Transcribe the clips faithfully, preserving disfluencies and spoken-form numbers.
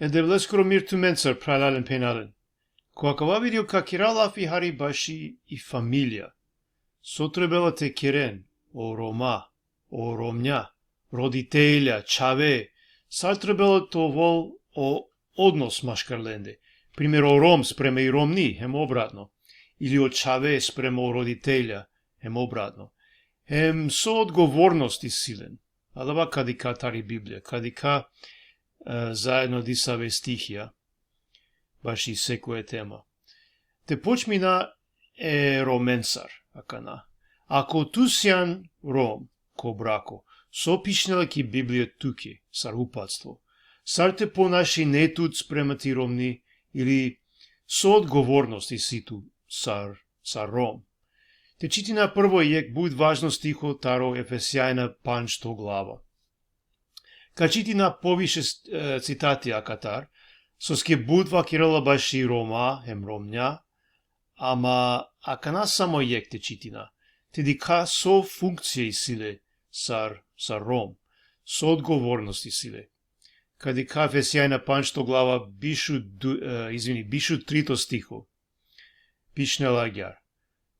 E Devleskoro mir tumencar, phralalen phenjalen. Ko akava video ka kera lafi hari baši i familija. So trebela te keren o Roma, o romnja, roditelja, čhave, sar trebela te ovel o odnos maškar lende. Primer, o Rom sprema i Romni, hem obratno. Ili o čhave sprema o roditelja, hem obratno. Hem so odgovornost isi len. Adava ka dikha tari Biblija, ka dikha, e, zaedno disave stihija, baši sekoja tema. Te počmina e Romensar, akana. Ako tu sian Rom, ko brako, so pišinela ki Biblija tuke, sar upatstvo. Sar te ponašine tut sprema ti Romni, ili so odgovornost isi tu sar, sar Rom. Te čitina prvo jekh but važno stiho taro Efesjanja pandžto glava. Ka čitina poviše, e, citati akatar, soske but vakerela baši Roma hem Romnja, ama akana samo jekh te čitina. Te dikha so funkcija isi le sar, sar Rom, so odgovornost isi le. Ka dikha Efesjanja pandžto glava bišu du-, e, izvini, bišu trito stiho. Pišinela agjaar.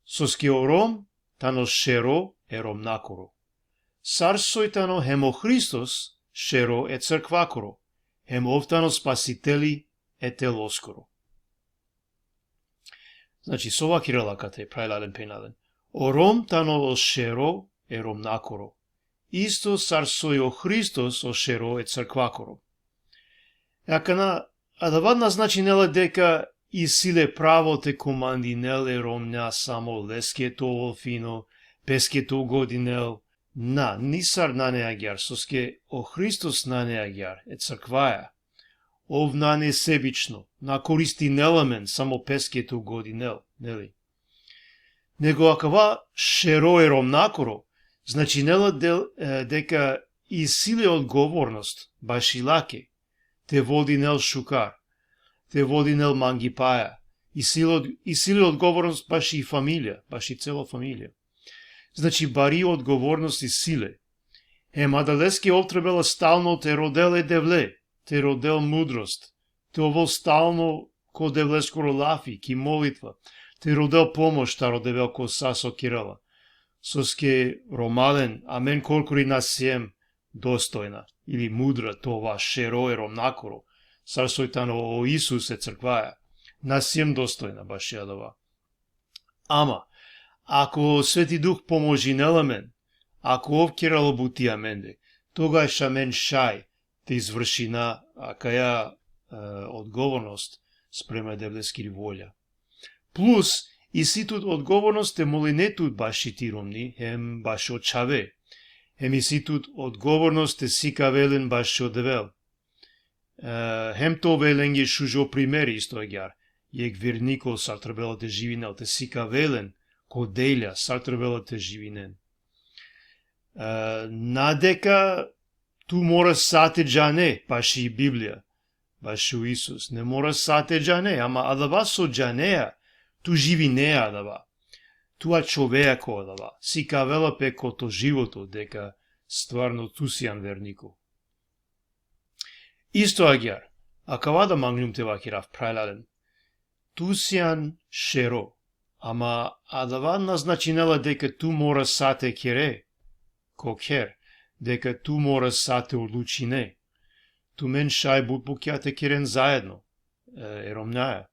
Soske o Rom tano šero e romnjakoro. Sar soj tano hem o Hristos šero e crkvjakoro. Hem ov tano spasiteli e teloskoro. Znači, so vakerela akate, phralalen phenjalen. O Rom tano o šero e romnjakoro. Isto sar soj o Hristos o šero e crkvjakoro. E akana, adava na značinela deka isi le pravo te komandinel e Romnja, samo leske te ovel fino, peske te ugodinel. Na, nisar nane agjaar, soske o Hristos nane agjaar, e crkvaja. Ov nane sebično, na koristinela amen samo peske te ugodinel, neli? Nego akava šero e romnjakoro, značinela del-, e, deka isi le odgovornost baši lake, te vodinel šukar, te vodinel mangipaja, isi le od-, isi le odgovornost baši familija, baši celo familija. Znači, bari odgovornost isi le. Hem adaleske ov trebela stalno te rodel e Devle, te rodel mudrost, te ovel stalno ko Devleskoro lafi, ki molitva, te rodel pomoš taro Devel ko sa so kerela. Soske, romalen, amen korkori na siem dostojna ili mudra te ova šero e romnjakoro, sar soj tano o Isus e crkvaja. Na siem dostojna baši adava. Ama, ako Sveti Duh pomožinela amen, ako ov kerela buti amende, togaš amen šaj te izvršina akaja, e, odgovornost sprema e Devleskiri volja. Plus, isi tut odgovornost te moline tut baši ti Romni, hem bašo čhave. Hem isi tut odgovornost te sikave len bašo Devel. E, hem te ove lenge šužo primeri isto agjaar. Jekh verniko sar trebela te živinel, te sikave len ko delja sar trebela te živinen. E, na deka tu mora sa te džane baši Biblija, bašo Isus. Ne mora sa te džane, ama adava so džanea, tu živinea adava. Tu ačhovea ko adava. Sikavela pe ko to životo deka stvarno tu sian verniko. Isto agjaar, akava da mangljum te vakerav, phralalen. Tu sian šero, ama adava na značinela deka tu mora sa te kere, ko kher, deka tu mora sa te odlučine. Tumen šaj but bukja te keren zaedno, e, e Romnjaja.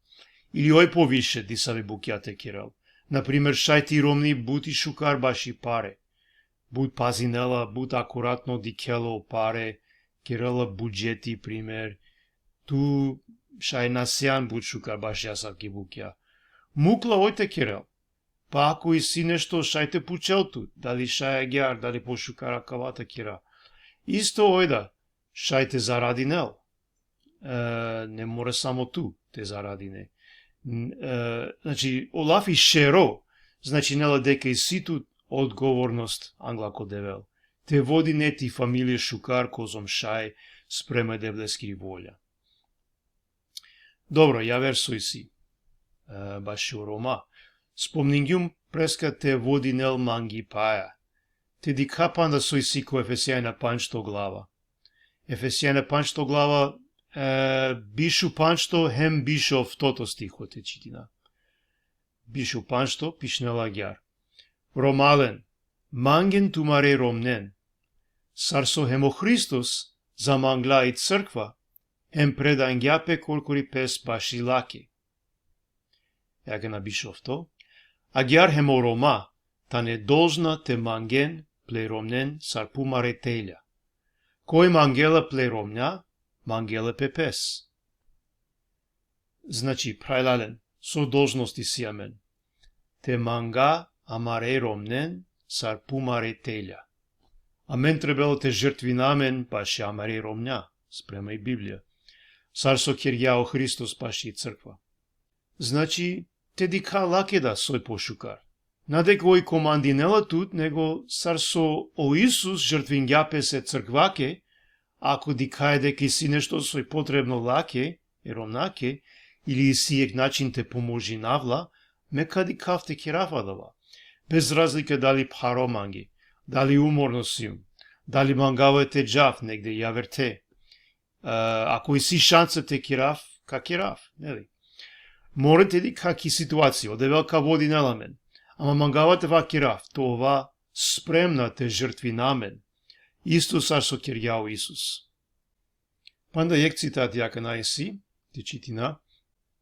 Ili oj poviše disave bukja te kerel. Na primer, šaj ti Romni but i šukar baši pare. But pazinela, but akuratno dikhela o pare, kerela budžeti, primer. Tu šaj na sian but šukar baši asavki bukja. Mukla oj te kerel. Pa ako isi nešto, šaj te pučel tut, dali šaj agjaar, dali pošukar akava te kera. Isto oj da, šaj te zaradinel. E, ne mora samo tu te zaradine. N-, e, znači, o lafi šero, značinela deka isi tut odgovornost angla ko Devel. Te vodine ti familija šukar kozom šaj sprema e Devleskiri volja. Dobro, javer so isi, e, bašo Roma. Spomningjum preska te vodinel mangipaja. Te dikha panda so isi ko Efesjanja pandžto glava. Efesjanja pandžto glava, e, bišu pandžto hem bišu oftoto stiho te čitina. Bišu pandžto pišinela agjaar. Romalen, mangen tumare romnen, sar so hem o Hristos zamangla i crkva, hem predangja pe korkori pes baši lake. E akana bišu ofto. Agjaar hem o Roma tane dolžna te mangen ple romnen sar pumare telja. Koj mangela ple romnja, mangela pe pes. Znači, phralalen, so dolžnost isi amen? Te manga amare romnen sar pumare telja. Amen trebela te žrtvina amen baši amare romnja, sprema i Biblija. Sar so kergja o Hristos baši crkva. Znači, te dikha lake da soj pošukar. Na deka oj komandinela tut, nego sar so o Isus žrtvingja pes e crkvake, ako dikhaja deka isi nešto soj potrebno lake, e romnake, ili isi jekh način te pomožinav la, me ka dikhav te kerav adava. Bez razlika dali pharo mange, dali umorno sijum, dali mangava te džav negde javerte. E, ako isi šansa te kerav, ka kerav, neli? Mora te dikha ki situacija, o Devel ka vodinel amen. Ama mangava te vakerav, te ova spremna te žrtvina amen. Isto sar so kergja o Isus. Panda jekh citati akana isi, te čitina,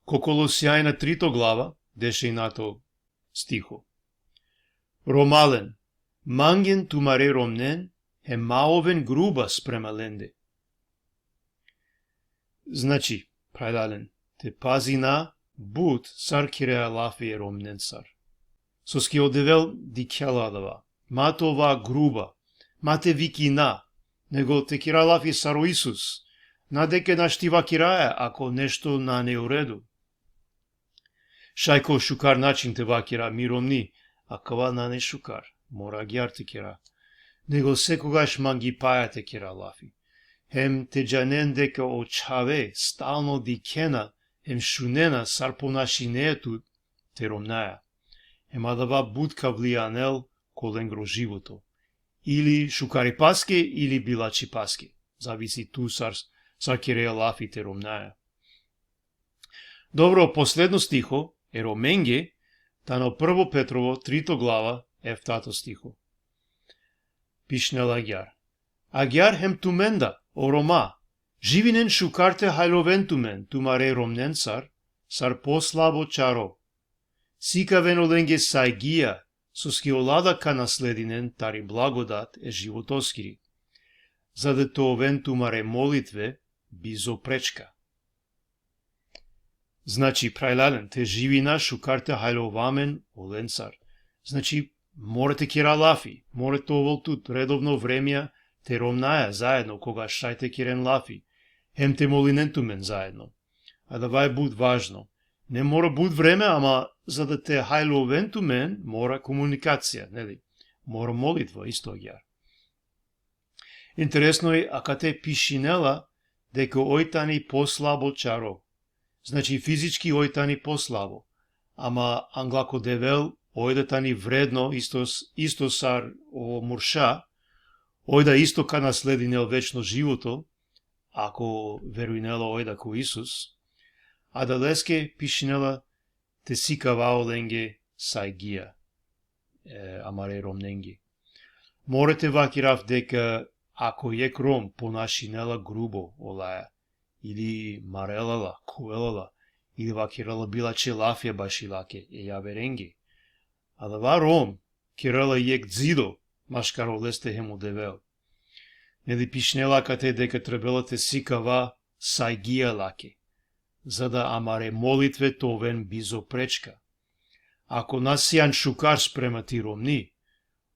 ko Kolosjanja trito glava, dešuenjato stiho. Romalen, mangen tumare romnen, hem ma oven gruba sprema lende. Znači, phralalen, te pazina but sar kerea lafi e romnensar. Soske o Devel dikhela adava. Ma te ova gruba, ma te vikina, nego te kera lafi sar o Isus. Na deka našti vakeraja, ako nešto nane u redu. Šaj ko šukar način te vakera mi romni, akava nane šukar, mora agjaar te kera. Nego sekogaš mangipaja te kera lafi. Hem te džanen deka o čhave stalno dikhena, hem šunena sar ponašinea tut te romnjaja. Hem adava but ka vlijanel ko lengro životo. Ili šukaripaske, ili bilačhipaske. Zavisi tu sar, sar kerea lafi te romnjaja. Dobro, posledno stiho, e Romenge, tano Prvo Petrovo, trito glava, eftato stiho. Pišinela agjaar. Agjaar hem tumen da, o Roma, živinen šukar te hajloven tumen, tumare romnensar, sar poslabo čaro. Sikaven olenge sajgija, soske ola da ka nasledinen tari blagodat e životoskiri. Za da te oven tumare molitve bizo prečka. Znači, phralalen, te živina šukar te hajlova amen olencar. Znači, mora te kera lafi, mora te ovel tut redovno vremja te romnjaja zaedno, kogaš šaj te keren lafi, hem te molinen tumen zaedno. Adava e but važno. Ne mora but vreme, ama za da te hajloven tumen, mora komunikacija, neli? Mora molitva, isto agjaar. Interesno e, akate pišinela deka oj tani poslabo čaro. Znači, fizički oj tani poslabo. Ama angla ko Devel, oj da tani vredno, isto, isto sar o murša, oj da isto ka nasledinel večno životo, ako verujnela oj da ko Isus. Adaleske pišinela te sikava olenge sajgija, e, amare romnenge. Mora te vakerav deka ako jekh rom ponašinela grubo olaja, ili marela la, kuvela la, ili vakerela bilačhe lafija baši lake, e javerenge. Adava rom kerela jekh zido maškar oleste hem o Devel. Neli pišinela akate deka trebela te sikava sajgija lake, za da amare molitve te oven bizo prečka. Ako na sian šukar sprema ti romni,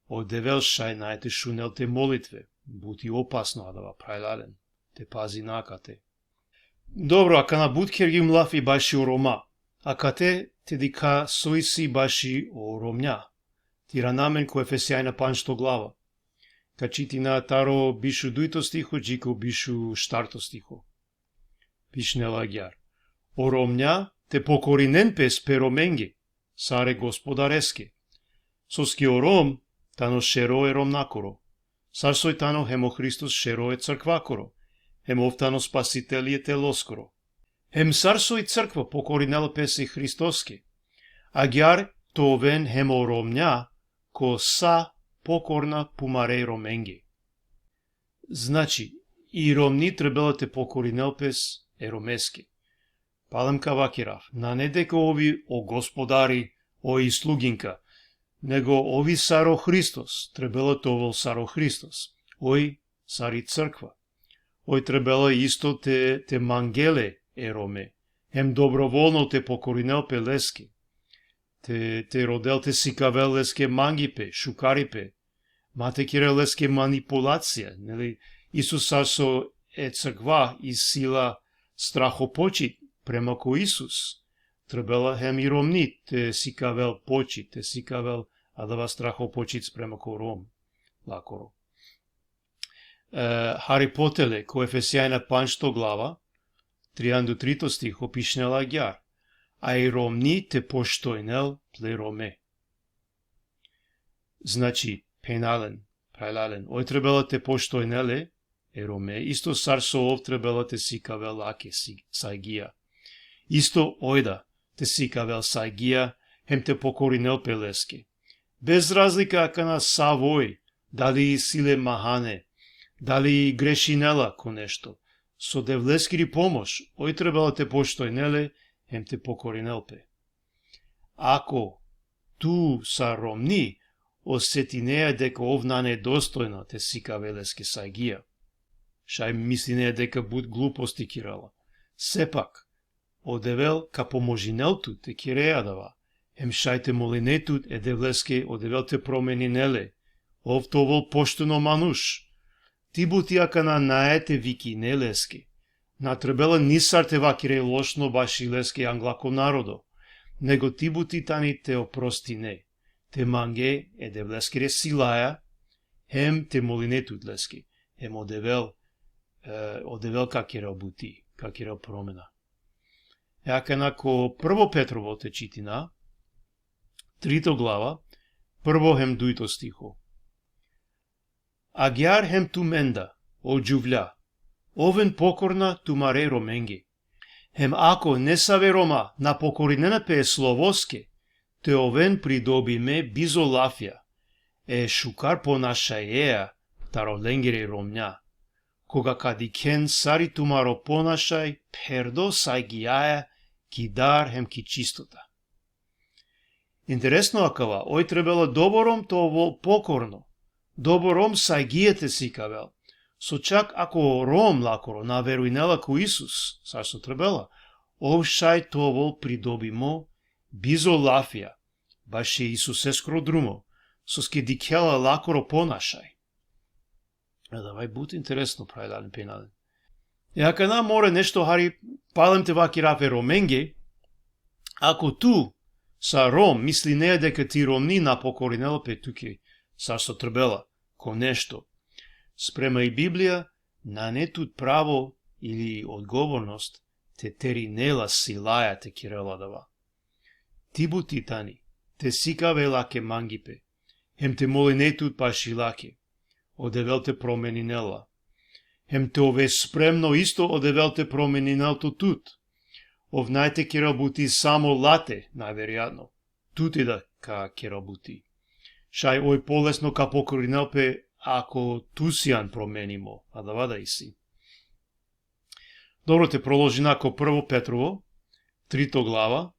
o Devel šaj nane te šunel te molitve, but i opasno adava, phralalen, te pazina akate. Dobro, akana but kergjum lafi baši o Roma. Akate te dikha so isi baši o romnja. Te irana amen ko Efesjanja pandžto glava. Ka čitina taro bišu dujto stiho, dži ko bišu štarto stiho. Pišinela agjaar. O romnja te pokorinen pes pe romenge, sar e Gospodareske. Soske o rom tano šero e romnjakoro. Sar soj tano hem o Hristos šero e crkvjakoro. hem ov tano spasiteli e teloskoro. Hem sar so i crkva pokorinela pes e Hristoske, agjaar te oven hem o romnja ko sa pokorna pumare romenge. Znači, i romni trebela te pokorinel pes e romeske. Palem ka vakerav, nane deka ov i o gospodari, ov i sluginka, nego ov i sar o Hristos, trebela te ovel sar o Hristos, ov i sar i crkva. Ov trebela isto te, te mangel le e rome, hem dobrovolno te pokorinel pe leske. Te, te rodel te sikavel leske mangipe, šukaripe, ma te kerel leske manipulacija, neli? Isto sar so e crkva isi la strahopočit prema ko Isus, trebela hem i romni te sikavel počit, te sikavel adava strahopočit prema ko rom, lakoro. E, hari potele, ko Efesjanja pandžto glava, trianda trito stiho, pišinela agjaar: A i romni te poštojnel ple rome. Znači, phenjalen, phralalen, oj trebela te poštojnel le e rome, isto sar so ov trebela te sikavel lake si-, sajgija. Isto oj da te sikavel sajgija, hem te pokorinel pe leske. Bez razlika akana savo oj, dali isi le mahane, dali grešinela ko nešto, so Devleskiri pomoš, oj trebela te poštojnel le, hem te pokorinel pe. Ako tu sar romni osetinea deka ov nane dostojno te sikavel leske sajgija, šaj mislinea deka but gluposti kerela. Sepak, o Devel ka pomožinel tut te kere adava, hem šaj te moline tut e Devleske o Devel te promeninel le, ov te ovel pošteno manuš. Ti buti akana nae te vikine leske. Na trebela nisar te vakere lošno baši leske angla ko narodo, nego ti buti tani te oprostine, te mange e Devleskere silaja, hem te moline tut leske, hem o Devel, e, o Devel ka kerel buti, ka kerel promena. E akana ko Prvo Petrovo te čitina, trito glava, prvo hem dujto stiho. Agjaar hem tumenda, o džuvlja, oven pokorna tumare romenge. Hem ako nesave roma na pokorinena pe slovoske, te oven pridobime bizo lafja, e šukar ponašajea taro lengere romnja, koga ka dikhen sar i tumaro ponašaj pherdo sajgijaja ki dar hem ki čistota. Interesno akava, oj trebela doborom te ovel pokorno, doborom sajgije te sikavel. So čak ako rom lakoro na verujnela ko Isus, sar so trebela, ov šaj te ovel pridobimo bizo lafja, baši Isuseskoro drumo, soske dikhela lakoro ponašaj. Adava i but interesno, phralalen, phenjalen. E akana mora nešto hari palem te vakerav e romenge, ako tu sar rom mislinea deka ti romni na pokorinela pe tuke sar so trebela ko nešto, sprema i Biblija, nane tut pravo ili odgovornost te terine la silaja te kerel adava. Ti buti tani te sikave lake mangipe, hem te moline tut baši lake, o Devel te promeninel la. Hem te ove spremno isto o Devel te promeninel tut. Ov nae te kerel buti samo late, najverojatno. Tute da ka kerel buti. Šaj oj polesno ka pokorinel pe ako tu sian promenimo, adava da isi. Dobro, te proložina ko Prvo Petrovo, trito glava,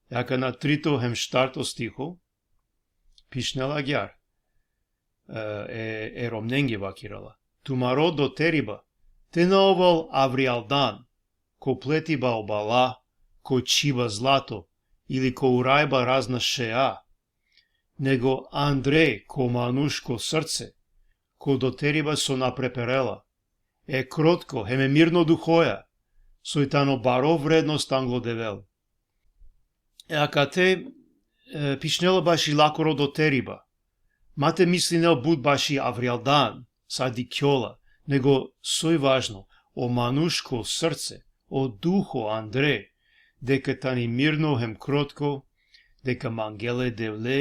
e akana trito hem štarto stiho, pišinela agjaar, e, e, e romnenge vakerela. Tumaro doteriba te na ovel avrijaldan, ko pletiba o bala, ko čiba zlato, ili ko urajba razna šeja, nego andre ko manuško srce, ko doteriba so na preperela, e krotko, hem e mirno duhoja, soj tano baro vrednost anglo Devel. E akate, e, pišinela baši lakoro doteriba. Ma te mislinel but baši avrijaldan, sa dikhjola, nego soj važno, o manuško srce, o duho andre, deka tani mirno hem krotko, deka mangela e Devle,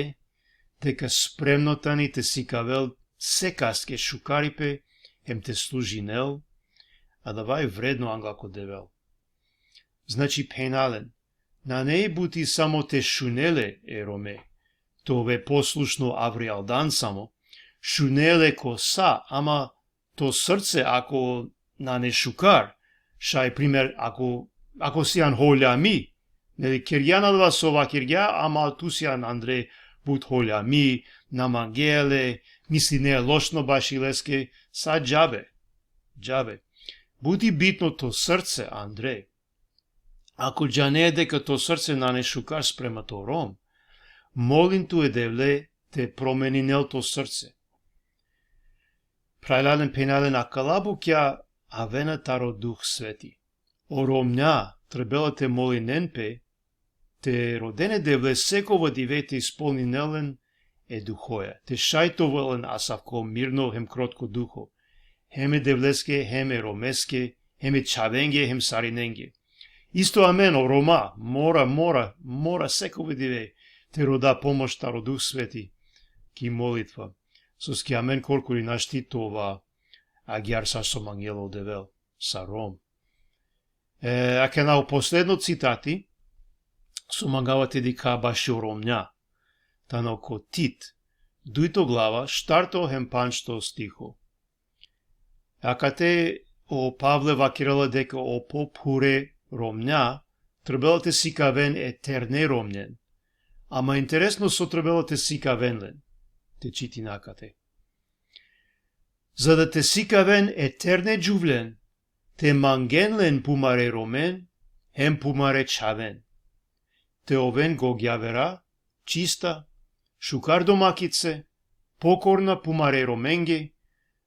deka spremno tani te sikavel sekaske šukaripe, hem te služinel, Adava i vredno angla ko Devel. Znači, phenalen, nane buti samo te šunele e Rome, te ove poslušno avrijaldan samo, šunele ko sa, ama to srce ako nane šukar, šaj primer, ako, ako sian holjami, neli, kergjan adava so vakergja, ama tu sian andre but holjami, na mangele, misline lošno baši leske, sa džabe, džabe. But i bitno to srce andre. Ako džane deka to srce nane šukar sprema to Rom, molin tu e Devle te promeninel to srce. Phralalen, phenalen, akala bukja avena taro Duh Sveti. O Romnja trebela te molinen pe, te roden e Devle sekova dive te ispolninel len e duhoja, te šaj te ovel len asavko mirno hem krotko duho, hem e Devleske, hem e Romeske, hem e čhavenge, hem sarinenge. Isto amen, o Roma, mora, mora, mora sekova dive te roda pomoš taro Duh Sveti ki molitva. Soske amen korkori našti te ova agjaar sar so mangela o Devel, sar Rom. E, akana o posledno citati, so mangava te dikha bašo Romnja, tano ko Tit, dujto glava, štarto hem pandžto stiho. Akate o Pavle vakerela deka o pophure Romnja trebela te sikaven e terne Romnjen. Ama interesno so trebela te sikaven len. Te čitina akate. Za da te sikaven e terne džuvljen, te mangen len pumare Romen, hem pumare čhaven. Te oven gogjavera, čista, šukar domakice, pokorna pumare Romenge,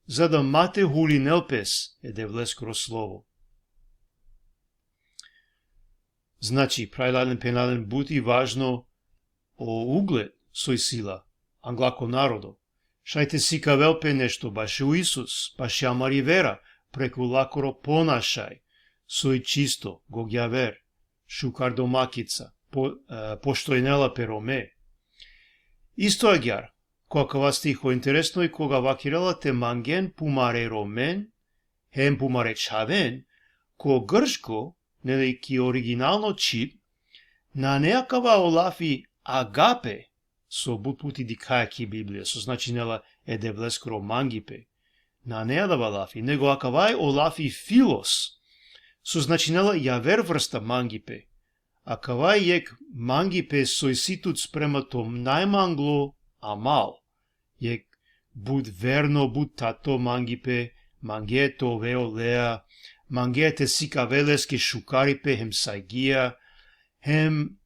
za da ma te hulinel pes e Devleskoro slovo. Znači, phralalen, phenalen, but i važno o ugled so isi la angla ko narodo. Šaj te sikavel pe nešto bašo Isus, bašo amari vera, preku lakoro ponašaj, soj čisto, gogjaver, šukar domakica, po, e, poštojnela pe Rome. Isto agjaar, ko akava stiho, interesno i koga vakerela te mangen pumare Romen, hem pumare čhaven, ko grško, neli, ki originalno čhib, nane akava o lafi agape, so but puti dikhaja ki Biblija, so značinela e Devleskoro mangipe. Nane adava lafi, nego akava i o lafi filos, so značinela javer vrsta mangipe. Akava i jekh mangipe so isi tut sprema to najmanglo amal. Jekh but verno, but tato mangipe, mange te ove olea, mange te sikave leske šukaripe hem sajgija, hem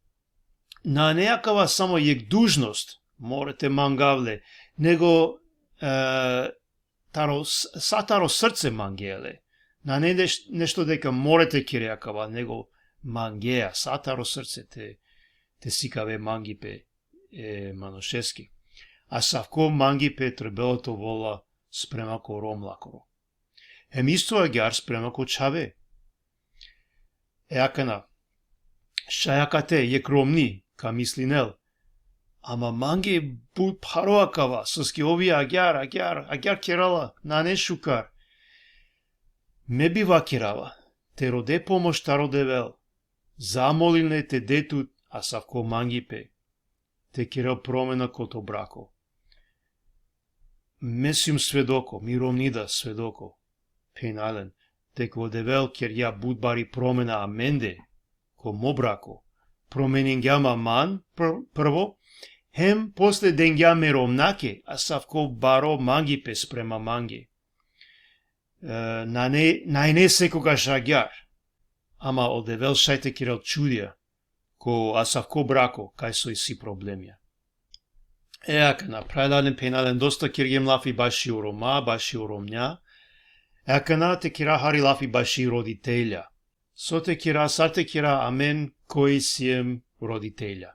nane akava samo jekh dužnost, mora te mangav le, nego, e, taro s-, sa taro srce mange le. Nane neš-, nešto deka mora te kere akava, nego mangea, sa taro srce te, te sikave mangipe e manušeske. Asavko mangipe trebela te ovel la sprema ko Rom lakoro. Hem isto agjaar sprema ko čhave. E akana, šaj akate jekh romni ka mislinel, ama mange but pharo akava, soske ov i agjaar, agjaar, agjaar kerela, nane šukar. Me bi vakerava, te rode pomoš taro Devel, zamolin le te de tut asavko mangipe, te kerel promena ko to brako. Me sijum svedoko, mi romni da svedoko, phenalen, deka o Devel kergja but bari promena amende, ko mo brako, promeningjam man pr-, prvo, hem posle dengjam me romnjake asavko baro mangipe sprema mange. E, nane, nane sekogaš agjaar, ama o Devel šaj te kerel čudija ko asavko brako, kaj so isi problemija. E akana, phralalen, phenalen, dosta kergjem lafi bašo Roma, bašo romnja. E akana te kera hari lafi bašo roditelja. So te kera, sar te kera amen koj siem roditelja.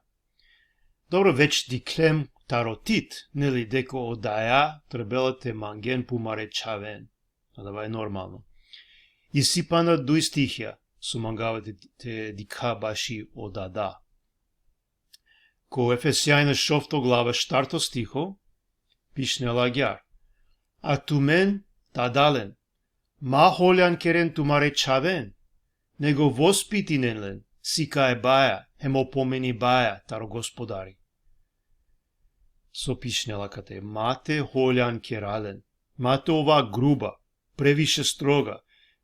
Dobro, već dikhljem taro Tit, neli, deka o daja trebela te mangen pumare čhaven. Adava i normalno. Isi pana duj stihija so mangava te, te dikha bašo dada. Ko Efesjanja šovto glava štarto stiho, pišinela agjaar: A tumen, dadalen, Ma holjan keren tumare čhaven, nego vospitinen len, sikaebaja, hem opomenibaja taro Gospodari. So pišnela kate, ma te holjan kera len, ma te ova gruba, previše stroga,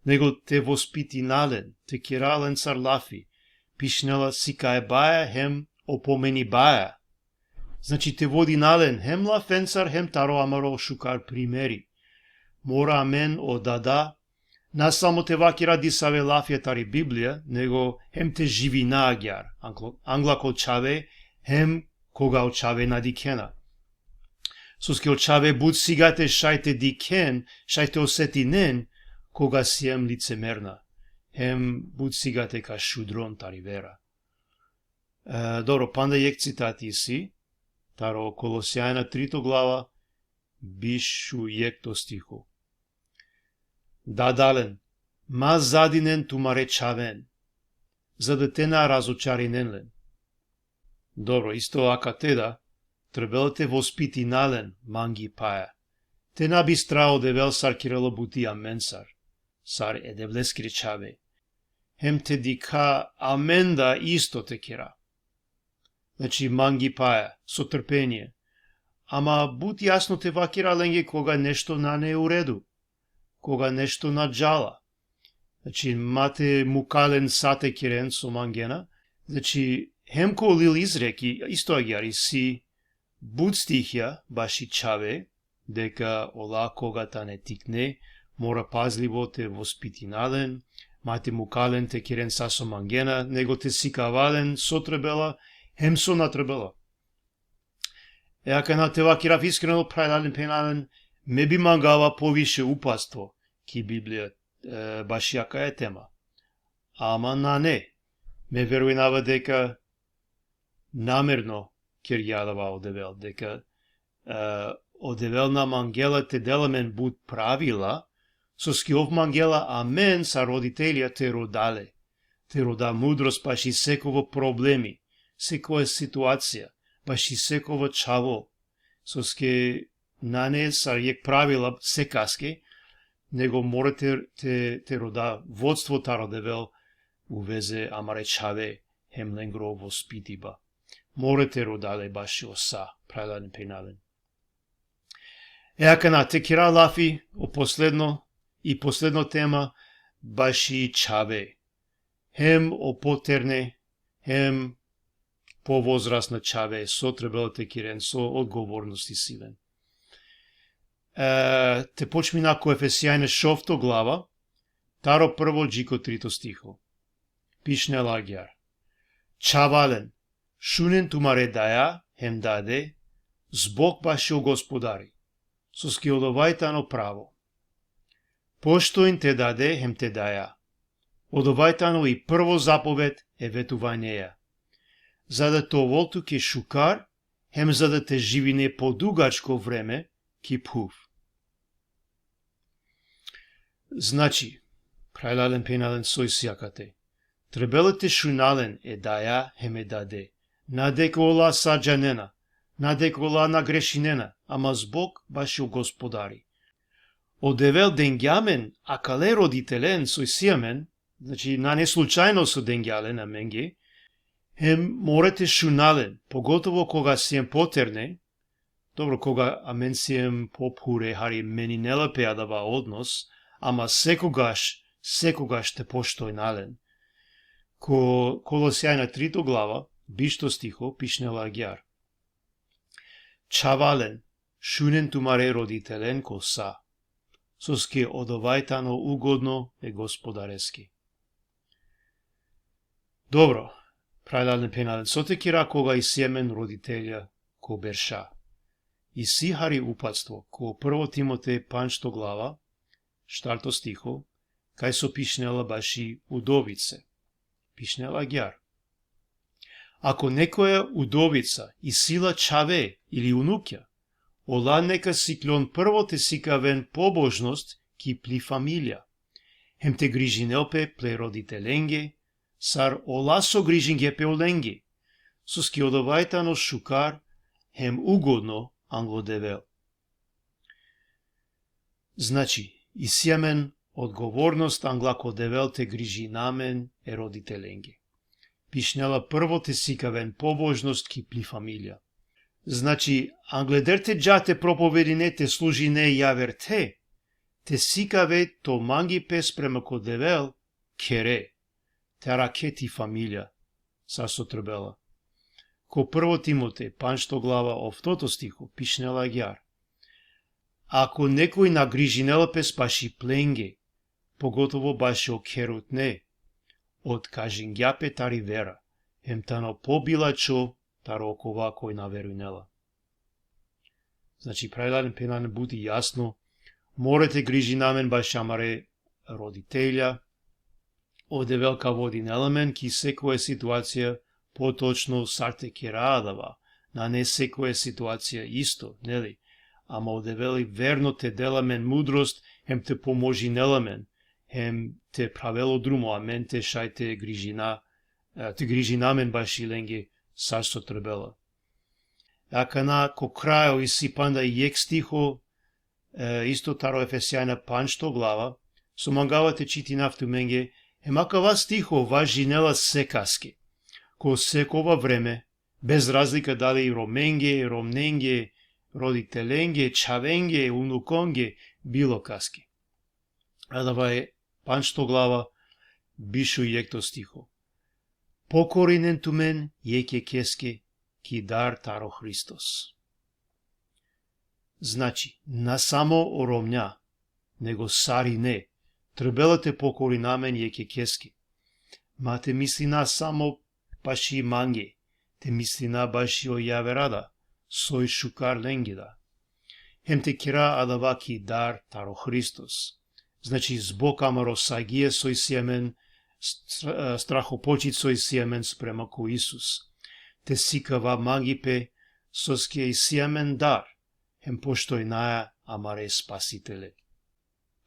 nego te vospitina len, te kera len sar lafi, pišnela sikaebaja hem opomenibaja. Znači te vodina len hem lafensar hem taro amaro šukar primeri. Mora amen o dada, na samo te vakera disave lafija tari Biblija, nego hem te živina agjaar, anglo-, angla ko čhave, hem koga o čhave na dikhena. Soske o čhave but sigate šaj te dikhen, šaj te osetinen, koga siem licemerna. Hem but sigate ka šudron tari vera. E, dobro, panda jekh citati isi, taro Kolosjanja trito glava, biš u jekhto stiho. Dadalen, ma zadinen tumare čhaven, za da te na razočarinen len. Dobro, isto akate da, trebela te vospitina len mangipaja. Te na bistra o Devel sar kerela buti amensar, sar e Devleskere čhave. Hem te dikha amen da isto te kera. Znači, mangipaja, so trpenie. Ama but jasno te vakera lenge koga nešto nane u redu, koga nešto na džala. Znači, ma te muka len sa te keren so mangena. Znači, hem ko lil izreki, isto agjaar isi but stihija baši čhave, deka ola koga tane tikne, mora pazlivo te vospitina len, ma te muka len te keren sa so mangena, nego te sikava len so trebela, hem so na trebela. E akana te vakerav iskreno, phralalen, phenjalen, me bi mangava poviše upatstvo ki Biblija, e, baši akaja tema. Ama nane, me verujnava deka namerno kergja adava o Devel, deka, e, o Devel na mangela te del amen but pravila, soske ov mangela amen sar roditelja te roda le, te roda mudrost baši sekovo problemi, sekova situacija, baši sekovo čhavo, soske nane sar jekh pravila sekaske, nego mora te, te, te roda vodstvo taro Devel u veze amare čhave, hem lengro vospitiba. Mora te roda le baši o sa, phralalen, phenjalen. E akana te kera lafi o posledno, i posledno tema, baši čhave. Hem o poterne, hem povozrasna čhave, so trebela te keren, so odgovornost isi len. E, te počmina ko Efesjanja šovto glava, taro prvo dži ko trito stiho. Pišnela agjaar. Čhavalen, šunen tumare daja hem dade, zbog bašo Gospodari, soske odova i tano pravo. Poštujn te dade hem te daja. Odova i tano i prvo zapoved e vetuvajneja, za da te ovel tuke šukar, hem za da te živine podugačko vreme ki phuv. Znači, phralalen, phenjalen, so isi akate. Trebela te šuna len e daja hem e dade. Na deka ola sa džanena, na deka ola na grešinena, ama zbog bašo Gospodari. O Devel dengja amen akale roditelen so isi amen, znači, nane slučajno so dengja len amenge, hem mora te šuna len, pogotovo koga siem poterne, dobro, koga amen siem pophure, hari meninela pe adava odnos, ama sekogaš, sekogaš te poštujna len. Ko Kolosjanja trito glava, bišto stiho, pišnela agjaar. Čhavalen, šunen tumare roditelen ko sa, soske odova i tano ugodno e Gospodareske. Dobro, phralalen, phenjalen, so te kera koga isi amen roditelja ko berša. Isi hari upatstvo, ko prvo Timotej pandžto glava, štarto stiho, kaj so pišnela baši udovice. Pišnela agjaar. Ako nekoja udovica isi la čhave ili unukja, ola neka sikljon prvo te sikaven pobožnost ki pli familija, hem te grižinel pe ple roditelenge, sar ola so grižingje pe olenge, soske odova i tano šukar hem ugodno anglo Devel. Znači, isi amen odgovornost angla ko Devel te grižina amen e roditelenge. Pišnela prvo te sikaven pobožnost ki pli familija. Znači, angleder te dža te propovedine, te služine javerte, te sikave to mangipe sprema ko Devel, khere, te arakhe ti familija, sar so trebela. Ko prvo Timotej, pandžto glava, oftoto stiho, pišnela agjaar: Ako nekoj na grižinela pes baši plenge, pogotovo bašo kherutne, otkažingja pe tari vera, hem tano pobilačho taro okova koj na verujnela. Znači, phralalen, phenjalen, but i jasno, mora te grižina amen bašo amare roditelja, o Devel ka vodinel amen ki sekoja situacija, potočno sar te kera adava, nane sekoja situacija isto, neli? Ama o Devel i verno te del amen mudrost, hem te pomožinel amen, hem te phravel o drumo amen te šaj te grižina, e, te grižina amen baši lenge sar so trebela. Akana ko krajo isi panda jekh stiho, e, isto taro Efesjanja, pandžto glava, so mangava te čitinav tumenge, hem akava stiho važinela sekaske, ko sekova vreme, bez razlika dali romenge, romnenge, roditelenge, čhavenge, unukonge, bilo kaske. Adava e pandžto glava, biš u jekhto stiho: Pokorinen tumen jekh jekheske ki dar taro Hristos. Znači, na samo o romnja, nego sarine, trebela te pokorina amen jekh jekheske. Ma te mislina samo baši mange, te mislina baši o javera da, soj šukar lenge da. Hem te kera adava ki dar taro Hristos. Znači, zbog amaro sagie so isi amen, stra-, strahopočit so isi amen sprema ko Isus. Te sikava mangipe, soske isi amen dar, hem poštojnaja amare Spasitele.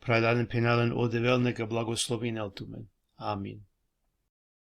Phralalen, phenjalen, o Devel neka blagoslovinel tumen. Amin.